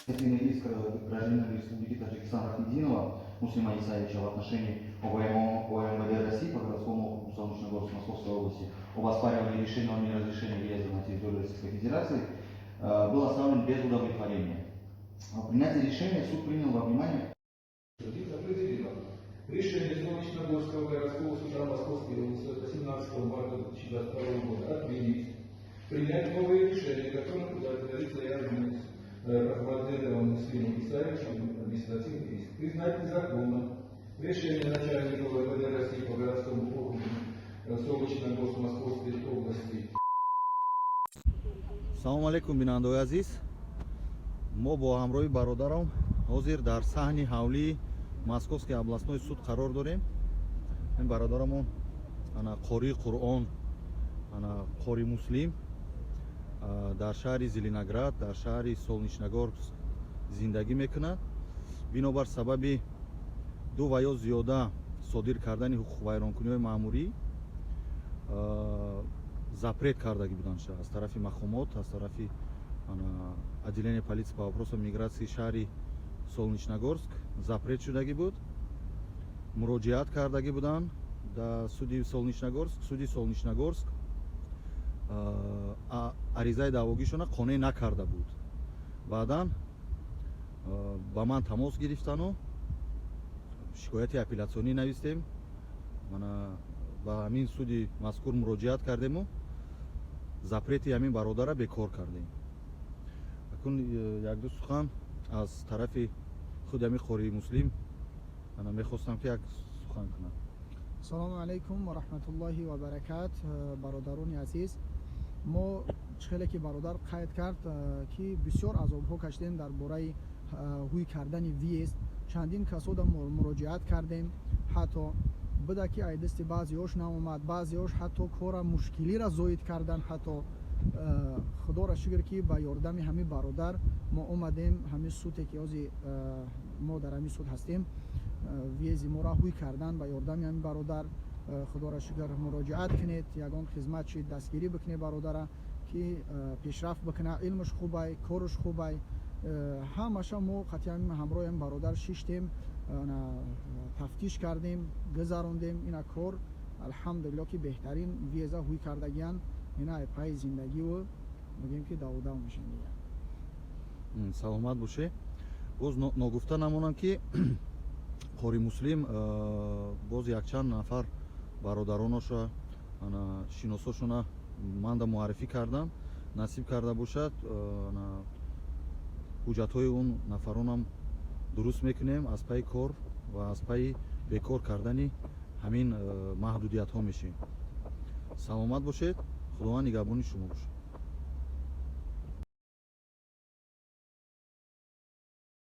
Административный иск гражданина Республики Таджикистан Рахмединова Муслима Исаевича в отношении ОГМ ОМВД России по городскому округу Солнечногорск Московской области об оспаривании решения о неразрешении въезда на территорию Российской Федерации был оставлен без удовлетворения. В принятии решения суд принял во внимание Определила: решение Солнечногорского городского суда Московской области от 18 марта 2022 года отменить, принять новое решение, которым удовлетворит заявленный Рахмаденовым Муслимом Исаевичем административный иск, признать незаконным решение начальника ВВД России по городскому округу Солнечногорск Московской области. Салому алейкум, бинандаои азиз. Мо бо ҳамроҳи бародарам ҳозир дар саҳни ҳавлии Московский областной суд қарор дорем. Ин бародарамон, ана, қории Қуръон, ана, қори Муслим, дар шаҳри Зеленоград, дар шаҳри Солнечногорск зиндагӣ мекунад. Бинобар сабаби ду ва ё зиёда содир кардани ҳуқуқвайронкуниҳои маъмурӣ запрет кардагӣ буданд аз тарафи мақомот, аз тарафи отделение полиции по вопросам миграции шаҳри Солнечногорск запрет шудагӣ буд. Муроҷиат кардагӣ буданд дар суди Солнечногорск. Суди Солнечногорск аризаи даъвогишона қонеъ накарда буд. Баъдан ба ман тамос гирифтану шикояти апеллятсионӣ навистем. Мана, ба ҳамин суди мазкур муроҷиат кардему запрети ҳамин бародара бекор кардем. Акун якду сухан аз тарафи худи ҳамин қории Муслим, ана, мехостам, ки як сухан кунам. Салому алайкум ва раҳматуллоҳи ва баракат. Бародарони азиз, мо чӣ хеле ки бародар қайд кард, ки бисёр азобҳо кашидем дар бораи ҳуй кардани въезд. Чандин касода муроҷиат кардем, ҳатто буда, ки ай дасти баъзеош наомад, баъзеош ҳатто кора мушкилиро зоид кардан. Ҳатто худоро шукр, ки ба ёрдами ҳамин бародар мо омадем ҳамин суде, ки ҳози мо дар ҳамин суд ҳастем. Въезди моро ҳуй кардан ба ёрдами ҳамин бародар. Худоро шукр. Муроҷиат кунед, ягон хизмат чи дастгирӣ бикунед бародара, ки пешрафт бикунад. Илмаш хубай, кораш хубай. Ҳамаша мо қатъиян ҳамроҳи ҳамин бародар шиштем, тафтиш кардем, гузарондем ина кор. Алҳамдулилло, ки беҳтарин въезда ҳуй кардагиян. Ина пайи зиндагиву мегӯем, ки даводав мешем дигар. Саломат боше. Боз ногуфта намонам, ки қори Муслим боз якчанд нафар бародароноша, ана, шиносошона манда муаррифӣ кардам. Насиб карда бошад, ана, ҳуҷҷатҳои он нафаронам дуруст мекунем. Аз пайи кор ва аз пайи бекор кардани ҳамин маҳдудиятҳо мешавем. Саломат бошед, Худованд нигаҳбони шумо бошад.